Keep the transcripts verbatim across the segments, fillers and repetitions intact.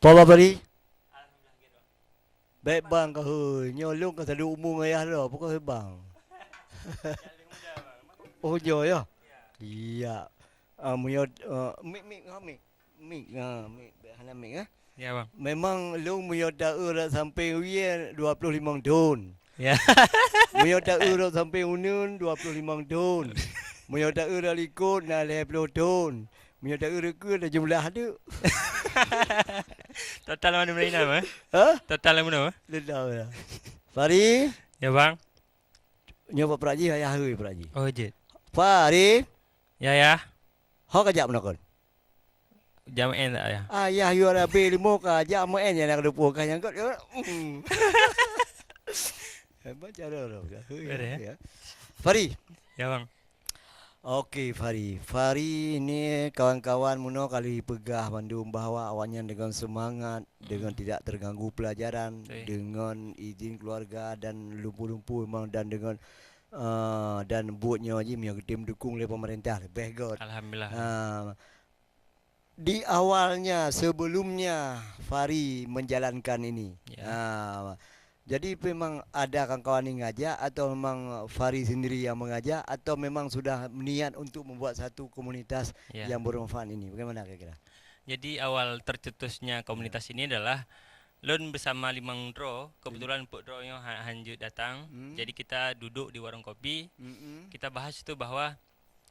Peue haba Fari? Bèk bang ka hôi. Nyoe lôn ka saduek umu ngon ayah droe, peue ka hôi bang? Oh, nyoe ya? Iya. Ah, meunyoe, ah, mik, mik, ha, mik. Mik, ha, mik, bèk hana mik, eh. Ya, bang. Memang lôn meunyoe taeu rot sampéng wie dua ploh limong thon. Ya. Meunyoe taeu rot sampéng uneun dua ploh limong thon. Meunyoe taeu rot likot na lhèe ploh thon. Meunyoe taeu rot keue na jumlah teuk. Total mana meunan, eh? Ha? Total mana, eh? Total ya. Fari. Ya, bang. Nyoe bak Praji, ayah hôi Praji. Oh, jeuet. Fari. Ya, ya. Ho ka jak meunokon? Jam N tak, ya? Ayah yue rabe limo ka jak meu'en nyang na keudeupu ka nyang kot. Hmm. Hebat cara tu. Ada, ya? Ya. Fari. Ya, bang. Oke, Fari. Fari ni kawan-kawan meunoe kali peugah bandum bahwa awaknyan dengan semangat, dengan tidak terganggu pelajaran, Betul. dengan izin keluarga dan lumpu-lumpu memang dan dengan, eh, dan buet nyoe jih meunyoe geutem dukung lé pemerintah lebih got. Alhamdulillah. Ah, di awalnya, sebelumnya Fari menjalankan ini. Ya. Ah, jadi memang ada kawan-kawan yang ngajak atau memang Fari sendiri yang mengajak atau memang sudah niat untuk membuat satu komunitas Ya. yang bermanfaat ini? Bagaimana kira-kira? Jadi awal tercetusnya komunitas ini adalah lôn bersama limong droe, kebetulan peuet droe nyoe ha-, hanjeuet datang. Hmm. Jadi kita duduk di warung kopi, Mm-mm. kita bahas itu bahwa,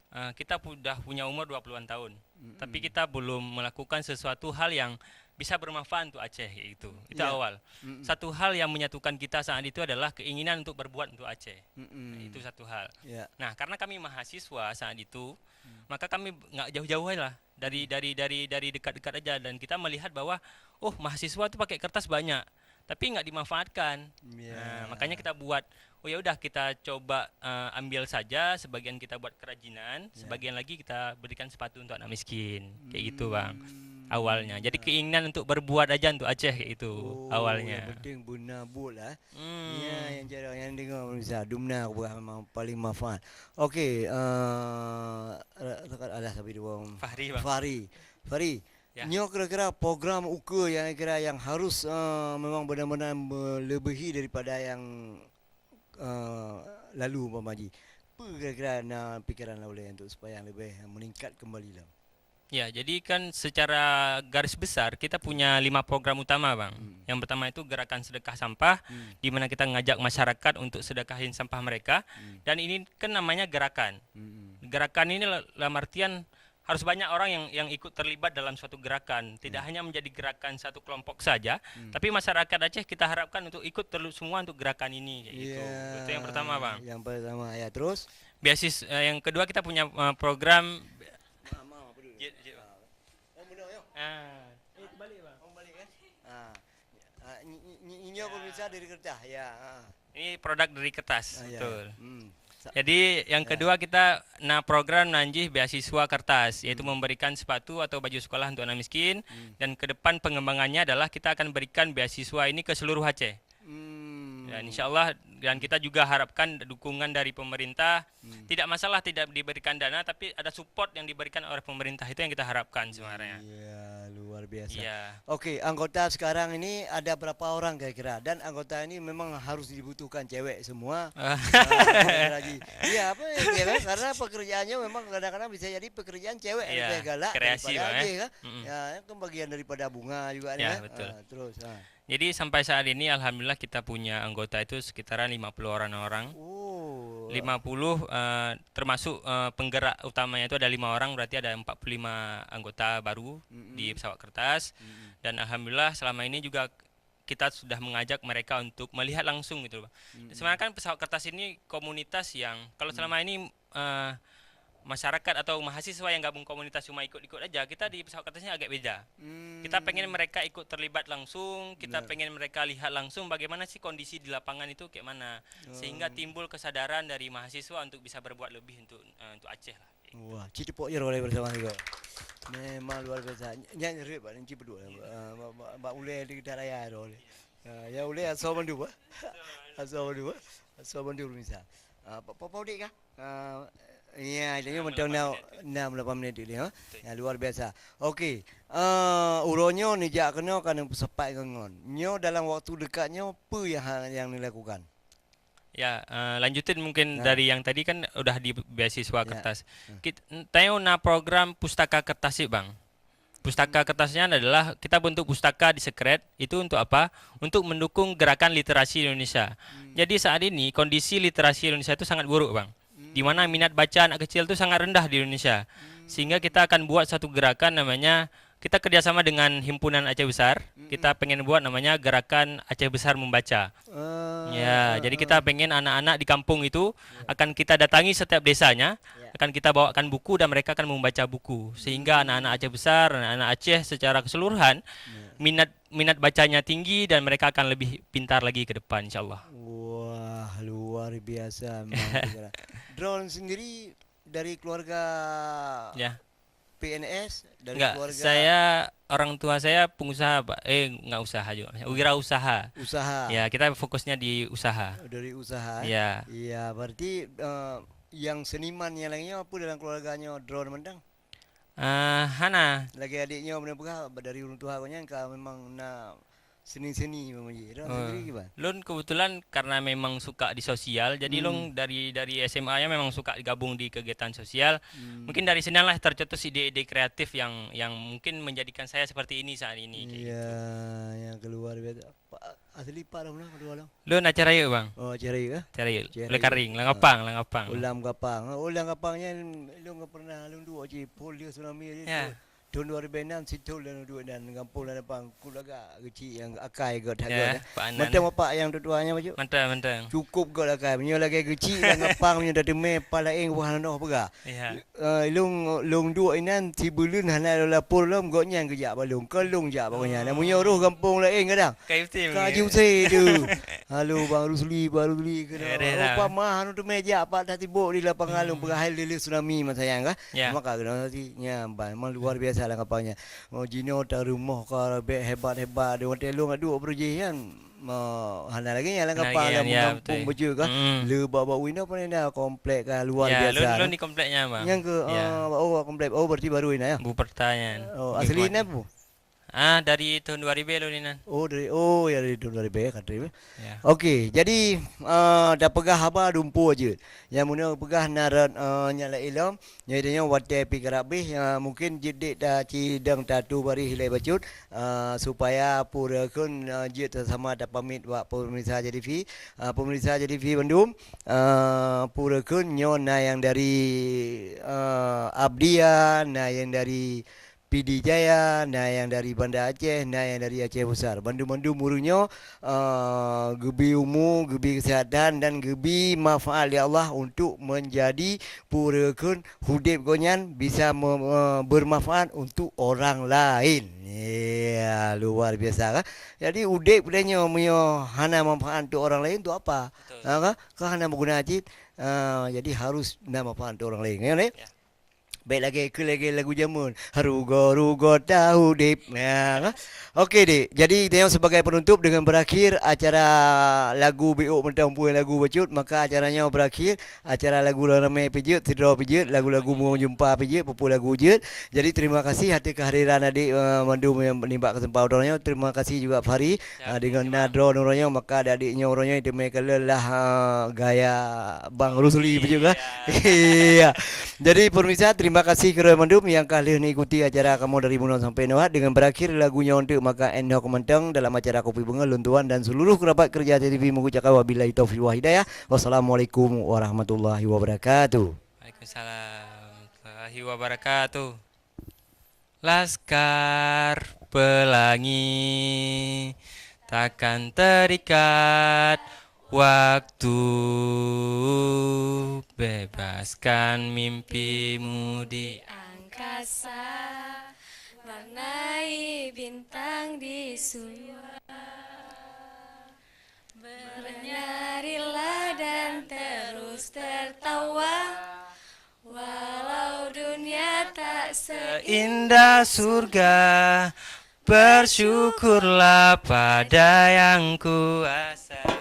eh, kita pu-, dah punya umur dua puluhan tahun, Mm-mm. tapi kita belum melakukan sesuatu hal yang bisa bermanfaat untuk Aceh, kayak gitu. Itu Ya. awal. Mm-mm. Satu hal yang menyatukan kita saat itu adalah keinginan untuk berbuat untuk Aceh. Mm-mm. Itu satu hal. Ya. Nah, karena kami mahasiswa saat itu, Hmm. maka kami nggak jauh-jauh lah dari, Hmm. dari, dari, dari dekat-dekat aja dan kita melihat bahwa, oh, mahasiswa tuh pakai kertas banyak, tapi nggak dimanfaatkan. Ya. Nah, makanya kita buat, oh ya udah kita coba, eh, ambil saja sebagian kita buat kerajinan, Ya. sebagian lagi kita berikan sepatu untuk anak miskin. Kayak gitu, Bang. Hmm. Awalnya. Jadi Ya. keinginan untuk berbuat aja untuk Aceh kayak itu Oh, awalnya. yang penting beuna buet lah. Hmm. Ya, yang cara yang dengar pemirsa, dumna aku peugah memang paling manfaat. Okey, eh, ada sapi dua. Fahri, Bang. Fahri. Fahri. Ya. Nyoe kira-kira program ukeue yang kira yang harus, eh, memang benar-benar melebihi daripada yang, eh, lalu umpama jih. Apa kira-kira na pikiran uleh untuk supaya lebih meningkat kembali lah? Ya, jadi kan secara garis besar kita punya lima program utama, Bang. Hmm. Yang pertama itu gerakan sedekah sampah, Hmm. di mana kita ngajak masyarakat untuk sedekahin sampah mereka. Hmm. Dan ini kan namanya gerakan. Hmm. Gerakan ini la-, dalam artian harus banyak orang yang, yang ikut terlibat dalam suatu gerakan. Tidak Hmm. hanya menjadi gerakan satu kelompok saja, Hmm. tapi masyarakat Aceh kita harapkan untuk ikut terlibat semua untuk gerakan ini, kayak gitu. Ya, Itu yang pertama, Bang. yang pertama, ya, terus? Beasis-, eh, yang kedua kita punya, eh, program Maaf, maaf, apa dulu? Jit, jit, Bang. Ah. Oh, benar, ya? Ah. Eh, terbalik, Bang. Oh, balik, eh? Ah. Ah, nyi-, nyi-, nyi-, nyoe Ya. pemirsa dari kertas, ya. Ah. Ini produk dari kertas, Ah, ya, betul. ya. Hmm. Sa- Jadi, yang Ya. kedua kita na program nan jih beasiswa kertas, yaitu Hmm. memberikan sepatu atau baju sekolah untuk anak miskin, Hmm. dan ke depan pengembangannya adalah kita akan berikan beasiswa ini ke seluruh Aceh. Hmm. Dan insya Allah, dan kita juga harapkan dukungan dari pemerintah. Hmm. Tidak masalah tidak diberikan dana, tapi ada support yang diberikan oleh pemerintah, itu yang kita harapkan sebenarnya. Iya, luar biasa. Iya. Oke, anggota sekarang ini ada berapa orang kira-kira? Dan anggota ini memang harus dibutuhkan cewek semua. Ah. Ah, lagi. Iya, apa ya, kan? Karena pekerjaannya memang kadang-kadang bisa jadi pekerjaan cewek Iya, lebih galak kreasi, daripada Bang, eh. Aje, kan? Mm-mm. Ya, itu kan bagian daripada bunga juga Ya, nih, ya. betul. Ah, terus, ah. Jadi sampai saat ini alhamdulillah kita punya anggota itu sekitaran lima puluh orang. Oh. Lima puluh, eh, termasuk, eh, penggerak utamanya itu ada lima orang, berarti ada empat puluh lima anggota baru Mm-mm. di Pesawat Kertas. Mm-mm. Dan alhamdulillah selama ini juga kita sudah mengajak mereka untuk melihat langsung gitu, Bang. Mm-mm. Sebenarnya kan Pesawat Kertas ini komunitas yang kalau Mm. selama ini, eh, masyarakat atau mahasiswa yang gabung komunitas cuma ikut-ikut aja, kita di Pesawat Kertas ini agak beda. Hmm. Kita pengen mereka ikut terlibat langsung, kita Benar. pengen mereka lihat langsung bagaimana sih kondisi di lapangan itu kayak mana. Sehingga Oh. timbul kesadaran dari mahasiswa untuk bisa berbuat lebih untuk, eh, untuk Aceh lah. Wah, ci tepok je oleh bersama juga. Memang luar biasa. Nyan rip bak ci peduk. Ah, bak, bak, bak ulèe di kita raya tu oleh. Ah, ya ulèe asoe mandu, ah. Asoe mandu, ah. Asoe mandu misal. Ah, pa, pa, pa udik kah? Ah, Ya, jadi mantong na enam lapan menit tu dia. Ya, luar biasa. Okey. Uh, uroe nyoe neujak keunoe ka neupeusapat ngon. Nyoe dalam waktu dekat nyoe peue yang ha- yang dilakukan? Ya, uh, lanjutin mungkin dari yang tadi kan udah di beasiswa kertas. Kit, tayo na program pustaka kertas sih, Bang. Pustaka kertasnya adalah kita bentuk pustaka di Sekret. Itu untuk apa? Untuk mendukung gerakan literasi Indonesia. Jadi saat ini kondisi literasi Indonesia itu sangat buruk, Bang. Di mana minat baca anak kecil itu sangat rendah di Indonesia. Sehingga kita akan buat satu gerakan namanya, kita kerjasama dengan Himpunan Aceh Besar. Kita pengen buat namanya Gerakan Aceh Besar Membaca. Ya, jadi kita pengen anak-anak di kampung itu akan kita datangi setiap desanya, akan kita bawakan buku dan mereka akan membaca buku. Sehingga anak-anak Aceh Besar, anak-anak Aceh secara keseluruhan, minat minat bacanya tinggi dan mereka akan lebih pintar lagi ke depan, insyaallah. Wah, luar biasa memang. Droen sendiri dari keluarga Ya. P N S, dari Enggak, keluarga saya, orang tua saya pengusaha, Pak. Eh, enggak usaha juga. Wirausaha. Usaha. Ya, kita fokusnya di usaha. Dari usaha, eh? Ya. Ya, berarti, eh, yang seniman yang lainnya apa dalam keluarganya droen mantong? Ah, hana. Lagèe adék nyoe beuna peugah, dari ureueng tuha gobnyan ka memang na seni-seni memang jih. Droen sendiri kiban? Lôn kebetulan karena memang suka di sosial, jadi lôn dari, dari S M A ya memang suka gabung di kegiatan sosial. Mungkin dari sinilah tercetus ide-ide kreatif yang, yang mungkin menjadikan saya seperti ini saat ini, kayak gitu. Iya, yang keluar biasa. Pak, asli Pak dah pernah kedua lo? Lôn Aceh Rayeuk, Bang. Oh, Aceh Rayeuk, eh? Aceh Rayeuk. Aceh Rayeuk. Lam Gapang, Lam Gapang. Oh, Lam Gapang. Oh, Lam Gapang nyan, lôn ka pernah lôn duek cit, phôn lheueh tsunami. Ya. Thôn dua ribu enam, situ lôn duek dan gampông Lam Gapang, ku lagak keuchik nyang akai göt that göt, eh. Mantong bapak nyang tutoa nyan bacut. Mantong, mantong. Cukup göt akai. Meunyoe lagèe keuchik Lam Gapang, meunyoe tateumé, pah laén wah nonoh peugah. Ya. Eh, lôn, lôn duek inan, sibuleuen hana lôn lapor lom, gobnyan geujak bak lôn, kon lôn jak bak gobnyan. Meunyoe roh gampông laén kadang, ka jiusé tu. Halo, Bang Rusli, Bang Rusli, keunoe. Rupa mah anu teumé jak, Pak, dah sibok di lapangan lôn peugah hai lé-lé tsunami masa nyan kah? Ya. Maka keunoe si, nyan, ban, memang luar biasa Lam Gapang nyan. Oh, jinoe ta rumoh ka bèk hebat-hebat, di watèe lôn duek beurujih nyan. Mo, hana lagèe nyan Lam Gapang, ya, betul. Gampông beujeuet kah? Le bak-bak window pun ada komplek ka luar biasa. Ya, lôn, lôn di komplek nyan, Bang. Nyan ke, ah, oh, komplek. Oh, berarti baru inan, ya? Bu pertanyaan. Oh, asli inan bu? Ah, dari tahun dua ribu lôn inan. Oh, dari, oh, ya, dari tahun dua ribu, ya, kan, dua ribu. Ya. Okey, jadi, ah, dah peugah haba dumpeue jeuet. Nyang meunyoe peugah na rot, ah, nyang laén lom. Nyoe tanyoe watèe pih karab abéh, ah, mungkin jeuet dék ta cidong tatu baréh ilèe bacut, ah, supaya peue kheun, ah, jeuet sama-sama tapamit bak pemirsa J T V, ah, pemirsa J T V bandum, ah, peue kheun nyoe na nyang dari, ah, Abdia, na nyang dari Pidie Jaya, na nyang dari Banda Aceh, na nyang dari Aceh Besar. Bandum-bandum ureueng nyoe, eh, geubri umu, geubri keuseuhatan dan geubri manfaat lé Allah untuk menjadi peue kheun udép gobnyan bisa me-, eh, bermanfaat untuk orang lain. Ya, luar biasa kan? Jadi udép geutanyoe meunyoe hana manfaat untuk orang lain, untuk apa? Betul. Ha, kan? Kan hana meuguna cit. Ah, jadi harus na manfaat untuk orang lain. Ya, kan? Ya. Bèk lagèe, keu lagèe lagu jameun, "Rugoe-rugoe ta udép." Nah, okey, Dek. Jadi, tanyoe sebagai penutup dengan berakhir acara lagu Biôk Mantong Pueng Lagu Bacut, maka acara nyoe berakhir. Acara lagu ramè pih jeuet, sidroe pih jeuet, lagu-lagu meujumpa pih jeuet, peue-peue lagu jeuet. Jadi, terima kasih atas kehadiran adik, eh, mandum nyang nibak kesempatan uroe nyoe. Terima kasih juga Fahri. Ah, dengan na droen uroe nyoe, maka adik-adik nyoe uroe nyoe teumé kalon lah, ah, gaya Bang Rusli pih juga. Iya. Jadi, pemirsa, terima kasih keudroe mandum nyang ka lheueh neuikuti acara kamoe dari bunoe sampai neuhat. Dengan berakhir lagu nyoe teuk, maka endok mantong dalam acara Kopi Beungoh, lôn tuan dan seluruh kerabat kerja T V mengucapkan wabillahi taufiq wal hidayah. Wassalamualaikum warahmatullahi wabarakatuh. Waalaikumsalam warahmatullahi wabarakatuh. Laskar pelangi, takkan terikat waktu, bebaskan mimpimu di angkasa, warnai bintang di surga. Bernyanyilah dan terus tertawa, walau dunia tak seindah surga, bersyukurlah pada Yang Kuasa.